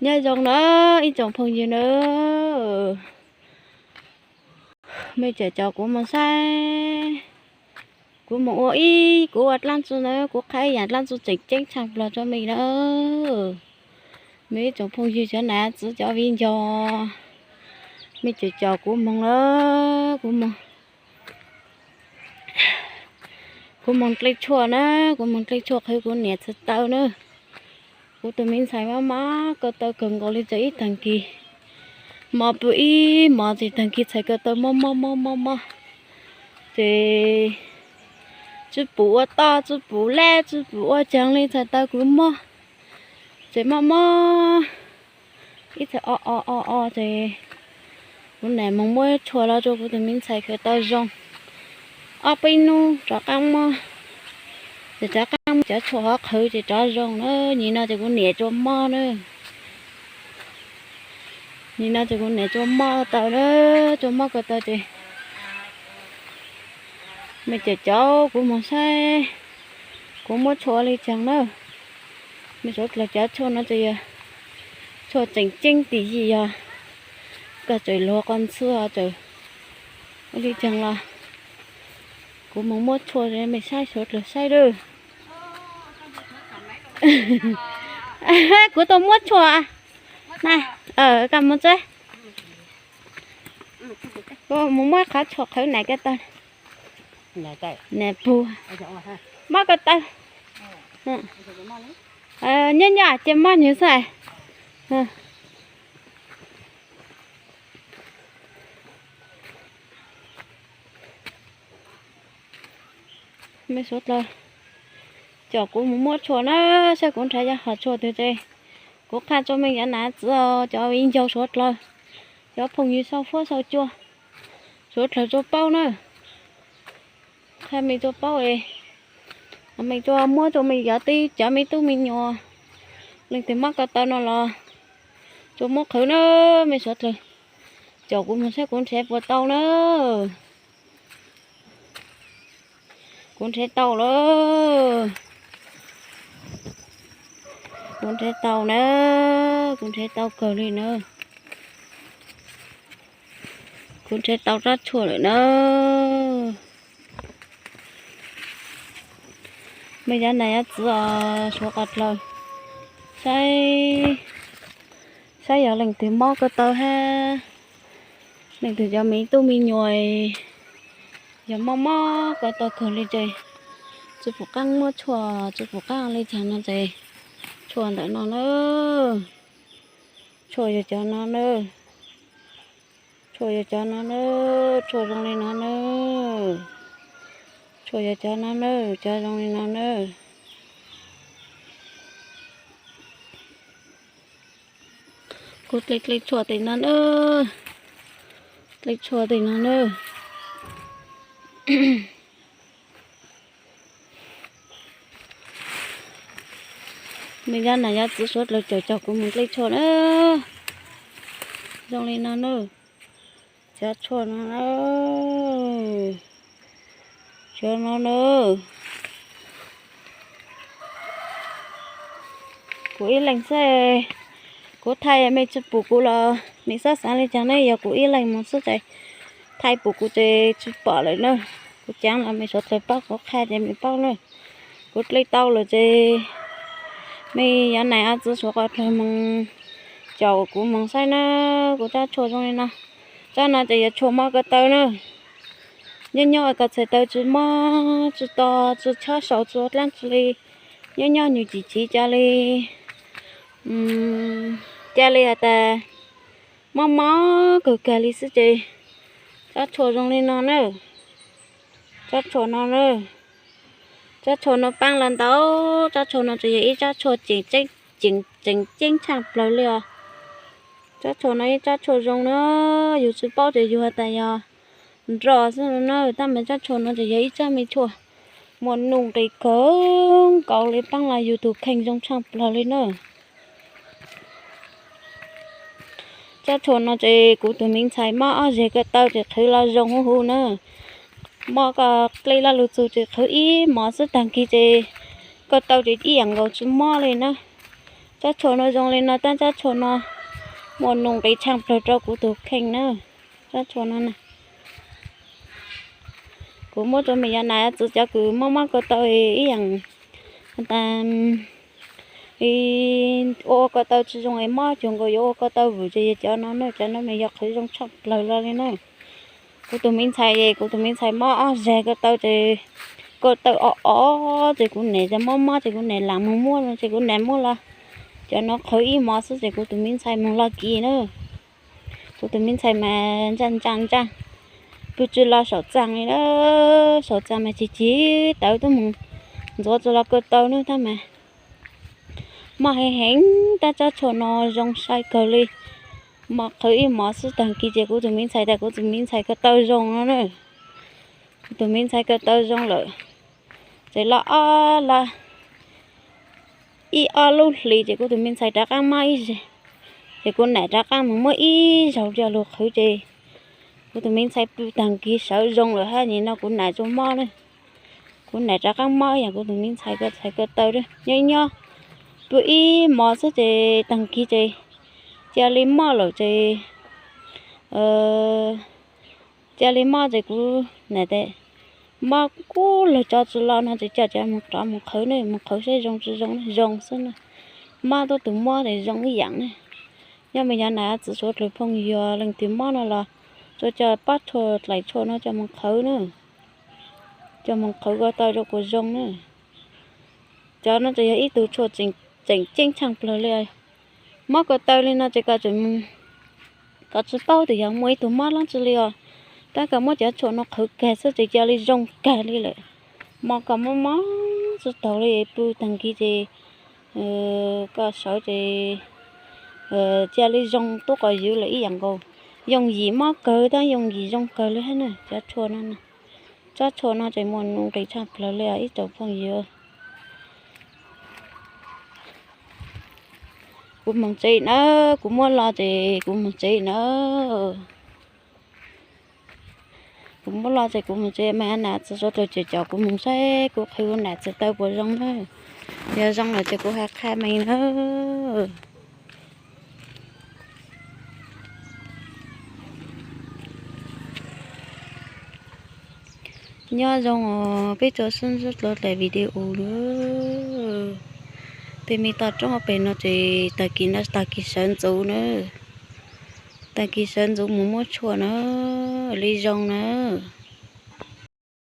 Nyob zoo na ib tsoom phooj ywg na, mej tseem caum kuv moog saib, kuv moog ua ib, kuv ua dlaab tsi na, kuv qha ib yaam dlaab tsi tseem ceeb tshaj plawg rua mej na. Mej ib tsoom phooj ywg cov nam txiv cov viv ncaus, mej tseem caum kuv moog na, kuv moog, kuv moog dlej tshuaj na, kuv moog dlej tshuaj qhwv kuv niam txiv taw na. Kuv tug me ntxhais mob mob ko taw kawg nkaus li ces ib taag kis, mob pw ib mos ces taag kis txhais ko taw mob mob mob mob mob, ces tsi pum ua toj tsi pum laj tsi pum ua caag li txhais taw kuv mob, ces mob mob ib txhais o o o o ces kuv nam moog muab tshuaj los rua kuv tug me ntxhais khaws tau zoo. Ob peb nub rov qaab muab, ces rov qaab muab cov tshuaj hov qhwv ces rov zoo na. Nyem no ces kuv niam tsuas mob na, nyem no ces kuv niam tsuas mob taw na, tsuas mob ko taw ces mej tseem caum kuv moog saib kuv muab tshuaj ua li caag na. Mej suav dlawg, cov tshuaj no ces yog tshuaj tseem ceeb tim yig, yog koj tseem luag qhov ntxhw tseem ua li caag los kuv moog muab tshuaj mej saib, suav dlawg saib lawm. Kuv tau muab tshuaj na, koj moog txuj, kuv moog muab qhov tshuaj qhwv nam ko taw, nam pug, mob ko taw, nyob nyob ces mob nws xwb. Mej suav dlawg, caum kuv moog muab tshuaj na, saib kuv nrhav yog hom tshuaj twg ces kuv qha tsua mej cov nam txiv, cov viv ncaus suav dlawg, cov phooj ywg sau fuab sau cua, suav dlawg tsuas paub na. Qha mej tsuas paub es mej tsuas muab rua mej cov tij cov me tub me nyuam, leej twg mob ko taw no los tsuas muab qhwv na. Mej suav dlawg, caum kuv moog saib kuv nrhav puas tau na. Kuv nrhav tau lawm. Kuv nrhav tau na, kuv nrhav tau kawg li na. Kuv nrhav tau rab tshuaj lawm na. Mej cov nam cov txiv os, suav dlawg, saib, saib yog leej twg mob ko taw hab leej twg cov me tub me nyuam yog mob mob ko taw kawg li ces tsi pum qaab muab tshuaj, tsi pum qaab li caag no ces tshuaj ntawm no na. Tshuaj yog cov no na. Tshuaj yog cov no na. Tshuaj zoo li no na. Tshuaj yog cov no na, cov zoo li no na. Kuv dlej dlej tshuaj tim no na. Dlej tshuaj tim no na. Mej cov nam cov txiv suav dlawg caum caum kuv moog dlej tshuaj na. Zoo li no na. Cov tshuaj no na. Cov no na. Kuv ib leeg xwb, kuv thaij mej tsi pum kuv los mej xob xaav li caag ne, yog kuv ib leeg moog xwb ces thaij pum kuv ces tsi pom lawm na. Kuv caav los mej suav dlawg paub, kuv qha ces mej paub na. Kuv dlej tau lawm ces mej cov nam cov txiv suav dlawg moog caum kuv moog saib na. Kuv rab tshuaj zoo li no. Rab no ces yog tshuaj mob ko taw na. Nyob nyob koj txhais taw tsi mob, tsi to, tsi chob saum, tsi ua dlaab tsi li, nyob nyob nws tsim tsiv ca li, ca li has tas mob mob kawg kawg li xwb ces rab tshuaj zoo li no na. Rab tshuaj no na. Rab tshuaj no paab los ntau. Rab tshuaj no tseem yog ib rab tshuaj tseem ceeb tshaj plawg li os. Rab tshuaj no ib rab tshuaj zoo na. Yug tsi paub ces yug has tas yog nroj xwb na, tab mas rab tshuaj no tseem yog ib rab me tshuaj muaj nuj nqis kawg nkaus li, paab los yug tug kheej zoo tshaj plawg li na. Rab tshuaj no ces kuv tug me ntxhais mob ob zeg ko taw ces qhwv los zoo huv huv na. Mob koj dlej laj lug txug ces qhwv ib mos xwb taag kis ces ko taw ces ib yaam nkaus tsi mob li na. Tsob tshuaj no zoo li no, tab tsob tshuaj no muaj nuj nqis tshaj plaws rau kuv tus kheej na. Tsob tshuaj no na, kuv muab rau me nyuam nam txiv cov kws mob mob ko taw ib yaam, ua ua ko taw tsi zoo es mob cuag nkaus yuav ua ko taw vwm ces yog cov no na, cov no mas yog qhwv zoo tshaj plaws los li na. Kuv tus me ntxhais, kuv tus me ntxhais mob ob zag ko taw ces, ko taw o o ces kuv niam ces mob mob ces kuv niam lam mus muab no ces kuv niam muab los, cov no qhwv ib hmos xwb ces kuv tus me ntxhais mus log kis na. Kuv tus me ntxhais mas ntsaj ntsaj ntsaj, pw tsi los saum txaj li na, saum txaj mas cig cig tawv tuab mus ntxuav tsi los ko taw na tab mas mob heev heev. Tab tsob tshuaj no zoo sai kawg li, mob qhwv ib hmos xwb taag kis ces kuv tus me ntxhais tas kuv tus me ntxhais ko taw zoo no na. Kuv tus me ntxhais ko taw zoo lawm, ces los ob los ib ob lub hlis ces kuv tus me ntxhais rov qaab mob ib zag, ces kuv nam rov qaab mus muab ib zaug coj lug qhwv ces kuv tus me ntxhais pw taag kis sawv zoo lawm hab. Nim no kuv nam tsuas mob na, kuv nam rov qaab mob ib yaam kuv tus me ntxhais ko txhais ko taw nyob nyob pw ib hmos xwb ces taag kis ces cia li mob lawm ces cia li mob ces kuv nam tes mob kub lug tso tsi los no ces coj cov mus rov mus qhwv ne, mus qhwv saib zoo tsi zoo, zoo xwb na. Mob tuab tug mob ces zoo ib yaam ne. Nyob me nyuam nam txiv suav dlawg phooj ywg leej twg mob no los tsuas coj pob tshuaj dlaim tshuaj no coj mus qhwv na, coj mus qhwv ko taw rau kuas zoo na. Cov no ces yog ib tug tshuaj tseem ceeb tshaj plawg li. Mob ko taw li no ces koj tseem, koj tsi paub tias yog muaj ib tug mob dlaab tsi li os, tab koj muab cov tshuaj no qhwv kag xwb ces cia li zoo kag li lawm. Mob koj mob mob tsi taug li pw taag kis ces koj sawv ces cia li zoo tuab quas ywv lawm ib yaam nkaus. Yooj yim mob kawg tab yooj yim zoo kawg li hab na cov tshuaj no. Tsob tshuaj no ces muaj nuj nqis tshaj plawg li os ib tsoom phooj ywg. Kuv moog tsev na, kuv muab lo ces kuv moog tsev na. Kuv muab lo ces kuv moog tsev mas nam txiv suav dlawg cem cem kuv moog saib kuv qhwv nam txiv taw puas zoo na. Yog zoo lawm ces kuv has qha meej na. Nyob zoo os peb tsoom saib txhua tus daim video na. Tej me toj roob pem no ces tag kis no tag kis sawv ntxuv na. Tag kis sawv ntxuv mus muab tshuaj na, li zoo na.